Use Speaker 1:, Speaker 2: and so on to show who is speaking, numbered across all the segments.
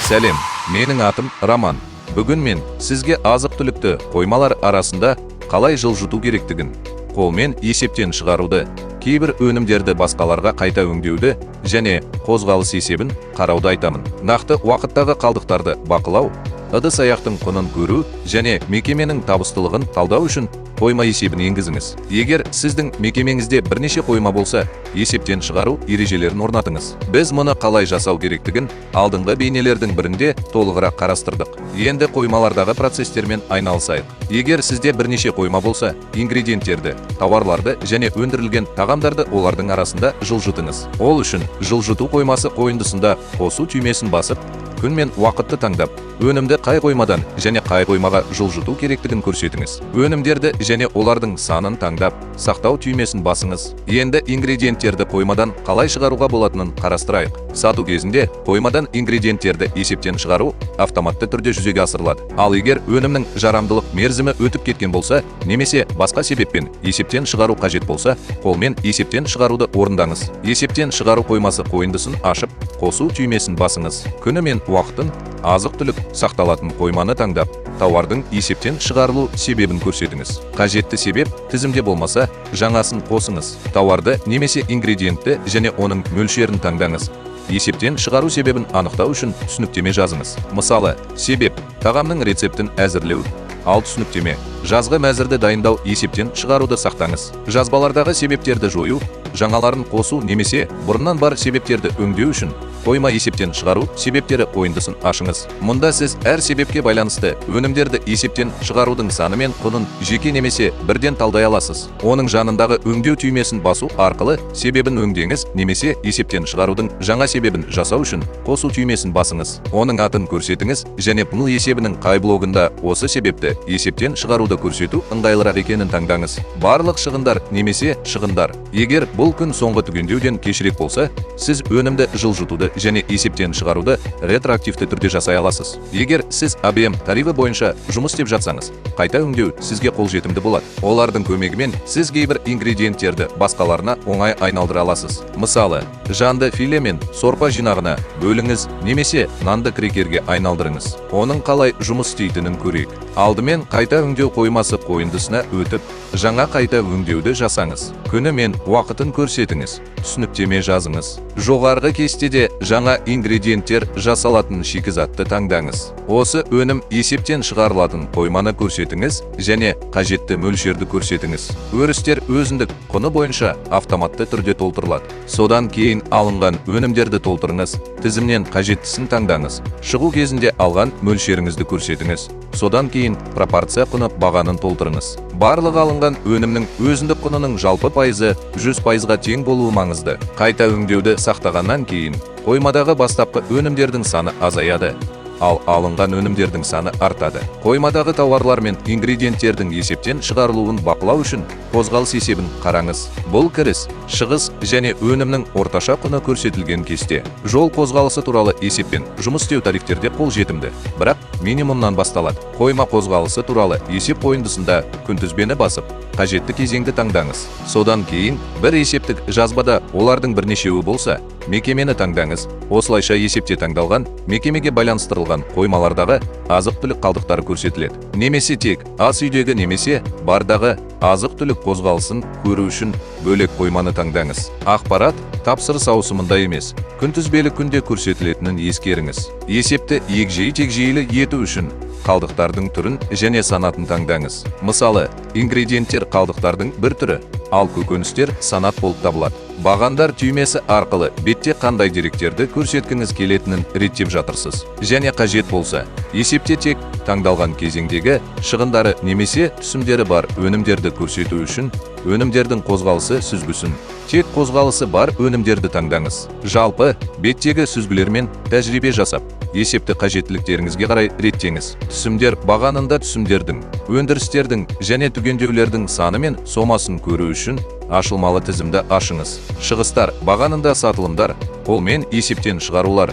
Speaker 1: Сәлем, менің атым Роман. Бүгін мен сізге азық-түлікті қоймалар арасында қалай жылжыту керектігін, қолмен есептен шығаруды, кейбір өнімдерді басқаларға қайта өңдеуді және қозғалыс есебін қарауды айтамын. Нақты уақыттағы қалдықтарды бақылау, ыдыс-аяқтың құнын көру және мекеменің табыстылығын талдау үшін қойма есебін енгізіңіз. Егер сіздің мекемеңізде бірнеше қойма болса, есептен шығару ережелерін орнатыңыз. Біз мұны қалай жасау керектігін алдыңғы бейнелердің бірінде толығырақ қарастырдық. Енді қоймалардағы процестермен айналысайық. Егер сізде бірнеше қойма болса, ингредиенттерді, тауарларды және өндірілген тағамдарды олардың арасында жылжытыңыз. Ол үшін жылжыту қоймасы қойындысында қосу түймесін басып, күн мен уақытты таңдап, өнімді қай қоймадан және қай қоймаға жылжыту керектігін көрсетіңіз. Өнімдерді және олардың санын таңдап, сақтау түймесін басыңыз. Енді ингредиенттерді қоймадан қалай шығаруға болатынын қарастырайық. Сату кезінде қоймадан ингредиенттерді есептен шығару автоматты түрде жүзеге асырылады. Ал егер өнімнің жарамдылық мерзімі өтіп кеткен болса немесе басқа себеппен есептен шығару қажет болса, қолмен есептен шығаруды орындаңыз. Есептен шығару қоймасы қойындысын ашып, қосу түймесін басыңыз. Күні мен уақытын, азық-түлік сақталатын қойманы таңдап, тауардың есептен шығарылу себебін көрсетіңіз. Қажетті себеп тізімде болмаса, жаңасын қосыңыз. Тауарды немесе ингредиентті және оның мөлшерін таңдаңыз. Есептен шығару себебін анықтау үшін түсініктеме жазыңыз. Мысалы, себеп: тағамның рецептін әзірлеу, ал түсініктеме: жазғы мәзірді дайындау. Есептен шығаруды сақтаңыз. Жазбалардағы себептерді жою, жаңаларын қосу немесе бұрыннан бар себептерді өңдеу үшін қойма есептен шығару себептері қойындысын ашыңыз. Мұнда сіз әр себепке байланысты өнімдерді есептен шығарудың саны мен құнын жеке немесе бірден талдай аласыз. Оның жанындағы өңдеу түймесін басу арқылы себебін өңдеңіз немесе есептен шығарудың жаңа себебін жасау үшін қосу түймесін басыңыз. Оның атын көрсетіңіз және бұл есебінің қай блогында осы себепті есептен шығаруды көрсету ыңғайлырақ екенін таңдаңыз: барлық шығындар немесе шығындар. Егер бұл күн соңғы түгендеуден кешірек болса, сіз өнімді жылжытуды және есептен шығаруды ретроактивті түрде жасай аласыз. Егер сіз АБМ тарифі бойынша жұмыс істеп жатсаңыз, қайта өңдеу сізге қолжетімді болады. Олардың көмегімен сіз кейбір ингредиенттерді басқаларына оңай айналдыра аласыз. Мысалы, жанды филе мен сорпа жинағына бөліңіз немесе нанды крекерге айналдырыңыз. Оның қалай жұмыс істейтінін көрейік. Алдымен қайта өңдеу қоймасы қойындысына өтіп, жаңа қайта өңдеуді жасаңыз. Күні мен уақытын көрсетіңіз, түсініктеме жазыңыз. Жоғарғы кестеде жаңа ингредиенттер жасалатын шикізатты таңдаңыз. Осы өнім есептен шығарылатын қойманы көрсетіңіз және қажетті мөлшерді көрсетіңіз. Өрістер өзіндік құны бойынша автоматты түрде толтырылады. Содан кейін алынған өнімдерді толтырыңыз, тізімнен қажеттісін таңдаңыз. Шығу кезінде алған мөлшеріңізді көрсетіңіз. Содан кейін пропорция құны бағанын толтырыңыз. Барлық алынған өнімнің өзіндік құнының жалпы пайызы 100%-ға тең болуы маңызды. Қайта өңдеуді сақтағаннан кейін қоймадағы бастапқы өнімдердің саны азаяды, ал алынған өнімдердің саны артады. Қоймадағы тауарлар мен ингредиенттердің есептен шығарылуын бақылау үшін қозғалыс есебін қараңыз. Бұл кіріс, шығыс және өнімнің орташа құны көрсетілген кесте. Жол қозғалысы туралы есеппен жұмыс істеу тарифтерде қолжетімді, бірақ минимумнан басталады. Қойма қозғалысы туралы есеп қойындысында күнтізбені басып, қажетті кезеңді таңдаңыз. Содан кейін бір есептік жазбада олардың бірнешеуі болса, мекемені таңдаңыз. Осылайша есепте таңдалған мекемеге байланыстырылған қоймалардағы азық-түлік қалдықтары көрсетіледі. Немесе тек ас үйдегі немесе бардағы азық-түлік қозғалысын көру үшін бөлек қойманы таңдаңыз. Ақпарат тапсырыс ауысымында емес, күнтізбелік күнде көрсетілетінін ескеріңіз. Есепті егжей-тегжейлі ету үшін қалдықтардың түрін және санатын таңдаңыз. Мысалы, ингредиенттер қалдықтардың бір түрі, ал көкөністер санат болып табылады. Бағандар түймесі арқылы бетте қандай деректерді көрсеткіңіз келетінін реттеп жатырсыз. Және қажет болса, есепте тек таңдалған кезеңдегі шығындары немесе түсімдері бар өнімдерді көрсету үшін өнімдердің қозғалысы сүзгісін, тек қозғалысы бар өнімдерді таңдаңыз. Жалпы, беттегі сүзгілермен тәжірибе жасап, есепті қажеттіліктеріңізге қарай реттеңіз. Түсімдер бағанында түсімдердің, өндірістердің және түгендеулердің саны мен сомасын көру үшін ашылмалы тізімді ашыңыз. Шығыстар бағанында сатылымдар, қолмен есептен шығарулар,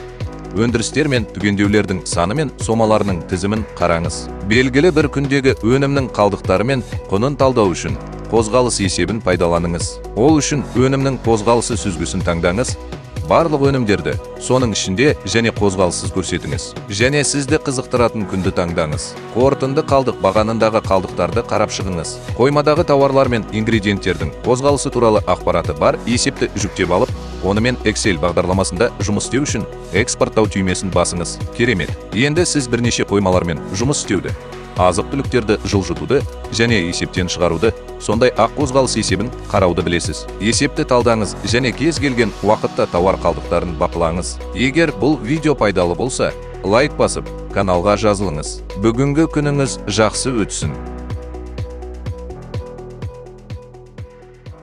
Speaker 1: өндірістер мен түгендеулердің саны мен сомаларының тізімін қараңыз. Белгілі бір күндегі өнімнің қалдықтары мен құнын талдау үшін қозғалыс есебін пайдаланыңыз. Ол үшін өнімнің қозғалысы сүзгісін таңдаңыз. Барлық өнімдерді, соның ішінде және қозғалыссыз көрсетіңіз. Және сізді қызықтыратын күнді таңдаңыз. Қорытынды қалдық бағанындағы қалдықтарды қарап шығыңыз. Қоймадағы тауарлар мен ингредиенттердің қозғалысы туралы ақпараты бар есепті жүктеп алып, онымен Excel бағдарламасында жұмыс істеу үшін экспорттау түймесін басыңыз. Керемет! Енді сіз бірнеше қоймалармен жұмыс істеуді, азық-түліктерді жылжытуды және есептен шығаруды, сондай ақ қозғалыс есебін қарауды білесіз. Есепті талдаңыз және кез келген уақытта тауар қалдықтарын бақылаңыз. Егер бұл видео пайдалы болса, лайк басып, каналға жазылыңыз. Бүгінгі күніңіз жақсы өтсін.